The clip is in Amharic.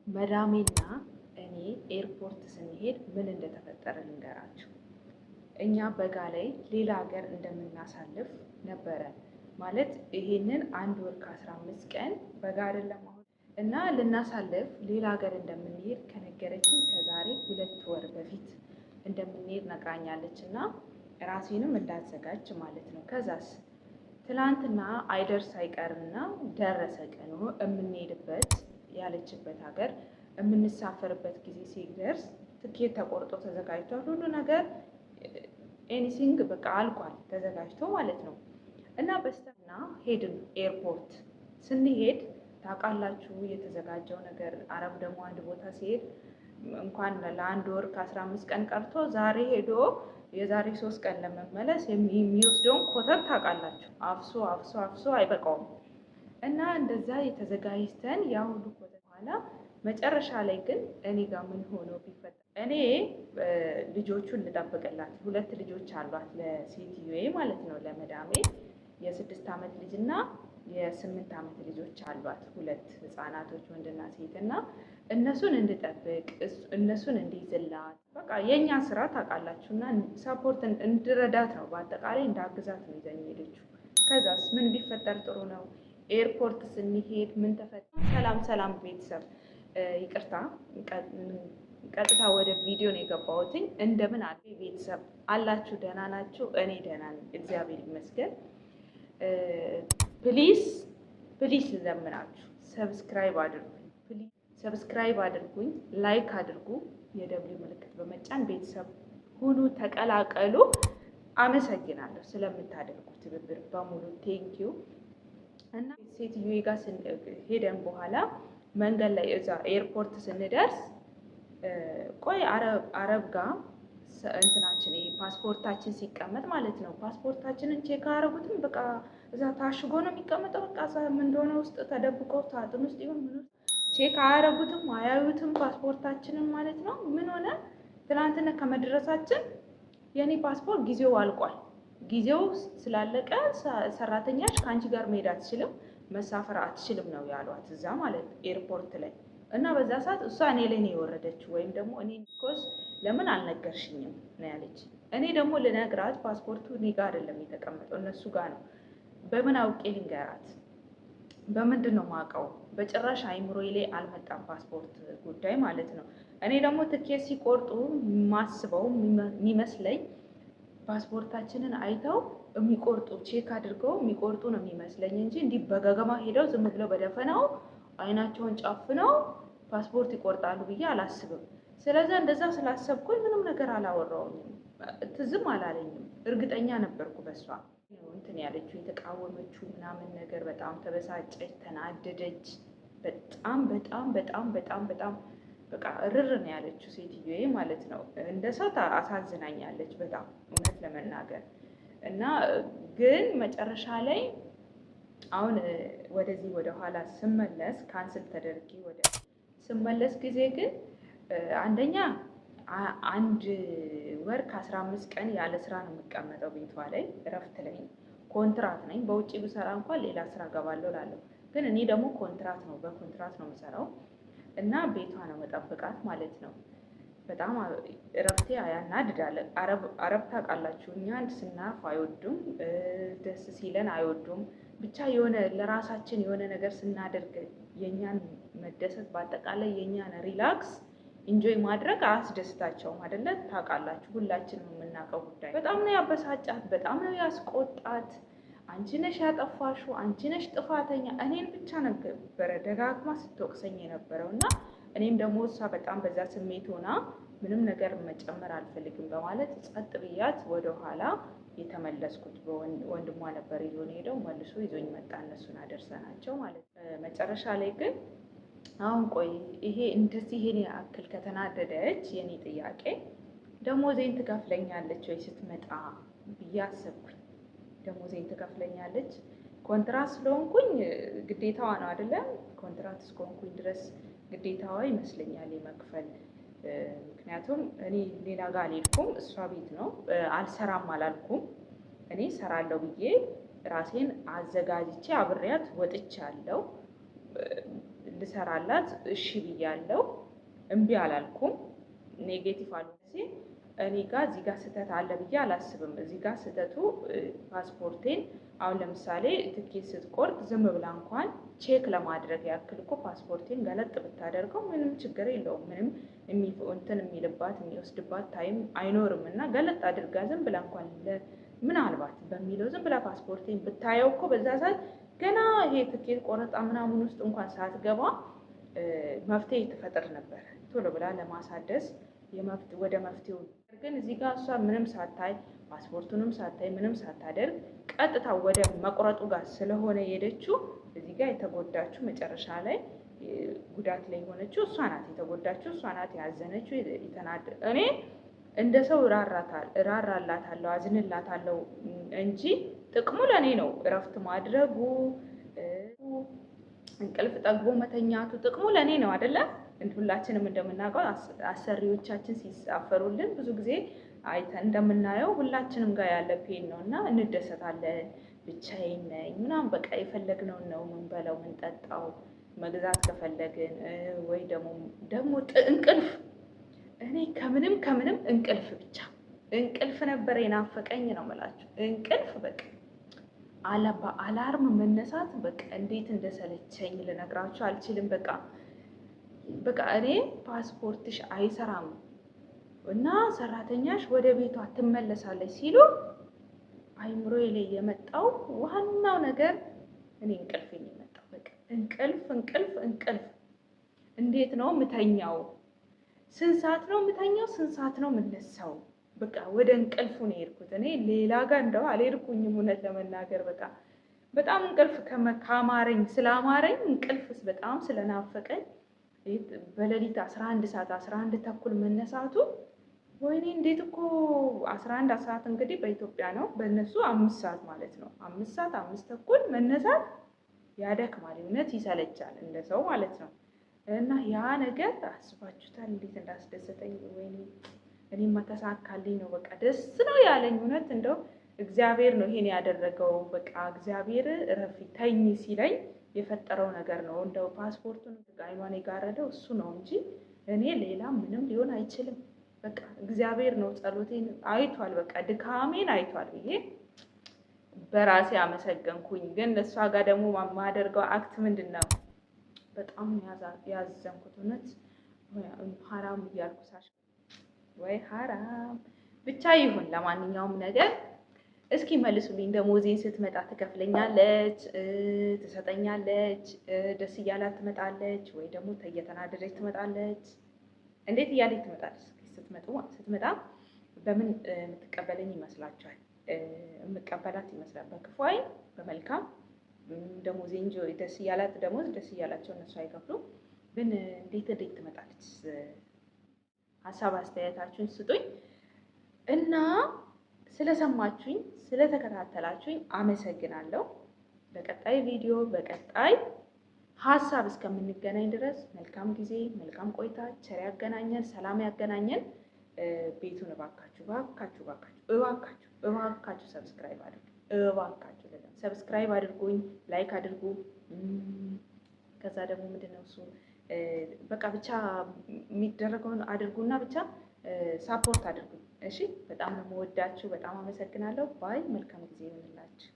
መዳሜና እኔ ኤርፖርት ስንሄድ ምን እንደተፈጠረ ልንገራችሁ። እኛ በጋ ላይ ሌላ ሀገር እንደምናሳልፍ ነበረ፣ ማለት ይሄንን 1 ወር ከ15 ቀን በጋ አይደለም አሁን፣ እና ልናሳልፍ ሌላ ሀገር እንደምንሄድ ከነገረችኝ ከዛሬ 2 ወር በፊት እንደምንሄድ ነግራኛለች እና ራሴንም እንዳዘጋጅ ማለት ነው። ከዛስ ትላንትና አይደርስ አይቀርምና ደረሰ ቀኑ። የምንሄድበት ያለችበት ሀገር የምንሳፈርበት ጊዜ ሲደርስ ትኬት ተቆርጦ ተዘጋጅቷል። ሁሉ ነገር anything በቃ አልቋል፣ ተዘጋጅቶ ማለት ነው። እና በስተና ሄድን። ኤርፖርት ስንሄድ ታውቃላችሁ የተዘጋጀው ነገር። አረብ ደግሞ አንድ ቦታ ሲሄድ እንኳን ለ1 ወር ከ15 ቀን ቀርቶ ዛሬ ሄዶ የዛሬ 3 ቀን ለመመለስ የሚወስደውን ኮተት ታውቃላችሁ። አፍሶ አፍሶ አፍሶ አይበቃውም። እና እንደዛ የተዘጋጅተን ያ ሁሉ ኮተት በኋላ መጨረሻ ላይ ግን እኔ ጋር ምን ሆኖ ቢፈጠር፣ እኔ ልጆቹን ልጠብቅላት፣ ሁለት ልጆች አሏት ለሴትዮዬ ማለት ነው፣ ለመዳሜ የ6 ዓመት ልጅ እና የ8 ዓመት ልጆች አሏት፣ ሁለት ህፃናቶች ወንድና ሴት፣ እና እነሱን እንድጠብቅ፣ እነሱን እንዲይዝላት፣ በቃ የእኛ ስራ ታውቃላችሁ፣ እና support እንድረዳት ነው፣ በአጠቃላይ እንዳግዛት ነው ይዘኝ ሄደችው። ከዛስ ምን ቢፈጠር ጥሩ ነው? ኤርፖርት ስንሄድ ምን ተፈጠረ? ሰላም ሰላም ቤተሰብ፣ ይቅርታ፣ ቀጥታ ወደ ቪዲዮ ነው የገባሁትኝ። እንደምን አለ ቤተሰብ፣ አላችሁ? ደህና ናችሁ? እኔ ደህና ነኝ፣ እግዚአብሔር ይመስገን። Please please ልለምናችሁ፣ subscribe አድርጉኝ፣ subscribe አድርጉኝ፣ like አድርጉ፣ የደወል ምልክት በመጫን ቤተሰብ ሁኑ፣ ተቀላቀሉ። አመሰግናለሁ ስለምታደርጉ ትብብር በሙሉ፣ thank you። እና ሴትዮ ጋር ሄደን በኋላ መንገድ ላይ እዛ ኤርፖርት ስንደርስ፣ ቆይ አረብ ጋር እንትናችን ፓስፖርታችን ሲቀመጥ ማለት ነው። ፓስፖርታችንን check አያደርጉትም። በቃ እዛ ታሽጎ ነው የሚቀመጠው። በቃ እዛ ምን እንደሆነ ውስጥ ተደብቆ ሳጥን ውስጥ ይሁን ምን check አያደርጉትም፣ አያዩትም ፓስፖርታችንን ማለት ነው። ምን ሆነ? ትናንትና ከመድረሳችን የኔ ፓስፖርት ጊዜው አልቋል። ጊዜው ስላለቀ ሰራተኛሽ ከአንቺ ጋር መሄድ አትችልም፣ መሳፈር አትችልም ነው ያሏት እዛ ማለት ኤርፖርት ላይ። እና በዛ ሰዓት እሷ እኔ ላይ ነው የወረደችው፣ ወይም ደግሞ እኔ because ለምን አልነገርሽኝም ነው ያለች። እኔ ደግሞ ልነግራት ፓስፖርቱ እኔ ጋር አይደለም የተቀመጠው፣ እነሱ ጋር ነው። በምን አውቄ ልንገራት? በምንድን ነው ማውቀው? በጭራሽ አይምሮዬ ላይ አልመጣም ፓስፖርት ጉዳይ ማለት ነው። እኔ ደግሞ ትኬት ሲቆርጡ ማስበው የሚመስለኝ ፓስፖርታችንን አይተው የሚቆርጡ፣ check አድርገው የሚቆርጡ ነው የሚመስለኝ እንጂ እንዲህ በገገማ ሄደው ዝም ብለው በደፈናው አይናቸውን ጨፍነው ፓስፖርት ይቆርጣሉ ብዬ አላስብም። ስለዚህ እንደዛ ስላሰብኩኝ ምንም ነገር አላወራውኝም፣ ትዝም አላለኝም። እርግጠኛ ነበርኩ በሷ። እንትን ያለችው፣ የተቃወመችው ምናምን ነገር፣ በጣም ተበሳጨች፣ ተናደደች። በጣም በጣም በጣም በጣም በጣም በቃ እርር ነው ያለችው ሴትዮዬ ማለት ነው። እንደ ሰው አሳዝናኛለች በጣም እውነት ለመናገር። እና ግን መጨረሻ ላይ አሁን ወደዚህ ወደ ኋላ ስመለስ፣ cancel ተደርጌ ወደ ስመለስ ጊዜ ግን አንደኛ 1 ወር ከ15 ቀን ያለ ስራ ነው የምቀመጠው ቤቷ ላይ፣ እረፍት ላይ። ኮንትራት ነኝ። በውጭ ብሰራ እንኳን ሌላ ስራ ገባለሁ እላለሁ። ግን እኔ ደግሞ ኮንትራት ነው፣ በኮንትራት ነው የምሰራው እና ቤቷ ነው መጠብቃት ማለት ነው። በጣም እረፍቴ ያናድዳል። አረብ ታውቃላችሁ፣ እኛን ስናርፍ አይወዱም፣ ደስ ሲለን አይወዱም። ብቻ የሆነ ለራሳችን የሆነ ነገር ስናደርግ የእኛን መደሰት፣ በአጠቃላይ የእኛን relax enjoy ማድረግ አያስደስታቸውም አይደለ? ታውቃላችሁ፣ ሁላችንም የምናውቀው ጉዳይ። በጣም ነው ያበሳጫት፣ በጣም ነው ያስቆጣት። አንቺ ነሽ ያጠፋሽው፣ አንቺ ነሽ ጥፋተኛ። እኔን ብቻ ነበረ ደጋግማ ስትወቅሰኝ የነበረው። እና እኔም ደግሞ እሷ በጣም በዛ ስሜት ሆና ምንም ነገር መጨመር አልፈልግም በማለት ጸጥ ብያት ወደኋላ የተመለስኩት። ወንድሟ ነበር ይዞን ሄደው መልሶ ይዞኝ መጣ። እነሱን አደርሰናቸው ማለት ነው። መጨረሻ ላይ ግን አሁን ቆይ ይሄ እንደዚህ ይሄን ያክል ከተናደደች የኔ ጥያቄ ደሞዜን ትከፍለኛለች ወይ ስትመጣ ብዬ አሰብኩኝ። ደሞዜን ትከፍለኛለች? ኮንትራት ስለሆንኩኝ ግዴታዋ ነው አይደለም? ኮንትራት እስከሆንኩኝ ድረስ ግዴታዋ ይመስለኛል የመክፈል። ምክንያቱም እኔ ሌላ ጋር አልሄድኩም፣ እሷ ቤት ነው። አልሰራም አላልኩም። እኔ እሰራለሁ ብዬ ራሴን አዘጋጅቼ አብሬያት ወጥቻለሁ። እንድሰራላት እሺ ብያለሁ። እምቢ አላልኩም። Negative አሉ እኔ ጋ እዚህ ጋር ስህተት አለ ብዬ አላስብም። እዚህ ጋር ስህተቱ ፓስፖርቴን አሁን ለምሳሌ ትኬት ስትቆርጥ ዝም ብላ እንኳን check ለማድረግ ያክል እኮ ፓስፖርቴን ገለጥ ብታደርገው ምንም ችግር የለውም። ምንም እንትን የሚልባት የሚወስድባት time አይኖርም። እና ገለጥ አድርጋ ዝም ብላ እንኳን ምናልባት በሚለው ዝም ብላ ፓስፖርቴን ብታየው እኮ በዛ ሰዓት ገና ይሄ ትኬት ቆረጣ ምናምን ውስጥ እንኳን ሳትገባ መፍትሄ ትፈጥር ነበር ቶሎ ብላ ለማሳደስ ወደ መፍትሄው። ግን እዚህ ጋር እሷ ምንም ሳታይ፣ ፓስፖርቱንም ሳታይ፣ ምንም ሳታደርግ ቀጥታ ወደ መቁረጡ ጋር ስለሆነ የሄደችው፣ እዚህ ጋር የተጎዳችው፣ መጨረሻ ላይ ጉዳት ላይ የሆነችው እሷ ናት። የተጎዳችው እሷ ናት። ያዘነችው የተናደ እኔ እንደ ሰው እራራላታለሁ፣ አዝንላታለሁ እንጂ ጥቅሙ ለእኔ ነው። እረፍት ማድረጉ፣ እንቅልፍ ጠግቦ መተኛቱ ጥቅሙ ለእኔ ነው አይደለ? ሁላችንም እንደምናውቀው አሰሪዎቻችን ሲሳፈሩልን ብዙ ጊዜ አይተን እንደምናየው ሁላችንም ጋር ያለ pain ነው እና እንደሰታለን። ብቻዬን ነኝ ምናምን፣ በቃ የፈለግነውን ነው ምንበላው፣ ምንጠጣው፣ መግዛት ከፈለግን ወይ ደግሞ እንቅልፍ፣ እኔ ከምንም ከምንም እንቅልፍ ብቻ፣ እንቅልፍ ነበር የናፈቀኝ ነው የምላችሁ። እንቅልፍ በቃ በ alarm መነሳት በቃ እንዴት እንደሰለቸኝ ልነግራችሁ አልችልም። በቃ እኔ ፓስፖርትሽ አይሰራም እና ሰራተኛሽ ወደ ቤቷ ትመለሳለች ሲሉ አይምሮዬ ላይ የመጣው ዋናው ነገር እኔ እንቅልፍ የመጣው፣ በቃ እንቅልፍ፣ እንቅልፍ፣ እንቅልፍ። እንዴት ነው ምተኛው? ስንት ሰዓት ነው ምተኛው? ስንት ሰዓት ነው የምነሳው? በቃ ወደ እንቅልፉ ነው የሄድኩት። እኔ ሌላ ጋር እንደው አልሄድኩኝም። እውነት ለመናገር በቃ በጣም እንቅልፍ ካማረኝ፣ ስላማረኝ፣ እንቅልፍስ በጣም ስለናፈቀኝ በሌሊት 11 ሰዓት፣ 11 ተኩል መነሳቱ፣ ወይኔ እንዴት እኮ 11 ሰዓት እንግዲህ በኢትዮጵያ ነው፣ በእነሱ 5 ሰዓት ማለት ነው። 5 ሰዓት፣ 5 ተኩል መነሳት ያደክማል፣ እውነት ይሰለቻል እንደ ሰው ማለት ነው። እና ያ ነገር አስባችሁታል እንዴት እንዳስደሰተኝ? ወይኔ እኔማ ተሳካልኝ ነው፣ በቃ ደስ ነው ያለኝ። እውነት እንደው እግዚአብሔር ነው ይሄን ያደረገው። በቃ እግዚአብሔር እረፊ ተኝ ሲለኝ የፈጠረው ነገር ነው። እንደው ፓስፖርቱን አይኗን የጋረደው እሱ ነው እንጂ እኔ ሌላ ምንም ሊሆን አይችልም። በቃ እግዚአብሔር ነው፣ ጸሎቴን አይቷል፣ በቃ ድካሜን አይቷል ብዬ በራሴ አመሰገንኩኝ። ግን እሷ ጋር ደግሞ የማደርገው act ምንድን ነው? በጣም ያዘንኩት፣ እውነት ሀራም እያልኩ ሳሽ ወይ ሀራም ብቻ ይሁን። ለማንኛውም ነገር እስኪ መልሱልኝ። ደሞዜን ስትመጣ ትከፍለኛለች፣ ትሰጠኛለች፣ ደስ እያላት ትመጣለች ወይ ደግሞ እየተናደደች ትመጣለች? እንዴት እያለች ትመጣለች? ስትመጡ ስትመጣ በምን የምትቀበለኝ ይመስላችኋል? የምቀበላት ይመስላል? በክፉ አይን፣ በመልካም? ደሞዜ እንጂ ደስ እያላት፣ ደሞዝ ደስ እያላቸው እነሱ አይከፍሉም። ግን እንዴት እንዴት ትመጣለች? ሀሳብ አስተያየታችሁን ስጡኝ እና ስለሰማችሁኝ፣ ስለተከታተላችሁኝ አመሰግናለሁ። በቀጣይ ቪዲዮ በቀጣይ ሀሳብ እስከምንገናኝ ድረስ መልካም ጊዜ፣ መልካም ቆይታ፣ ቸር ያገናኘን፣ ሰላም ያገናኘን። ቤቱን እባካችሁ፣ እባካችሁ፣ እባካችሁ፣ እባካችሁ፣ እባካችሁ subscribe አድርጉ። እባካችሁ subscribe አድርጉኝ፣ like አድርጉ። ከዛ ደግሞ ምንድን ነው እሱ፣ በቃ ብቻ የሚደረገውን አድርጉና ብቻ support አድርጉኝ። እሺ፣ በጣም ነው የምወዳችሁ። በጣም አመሰግናለሁ። Bye። መልካም ጊዜ ይሁንላችሁ።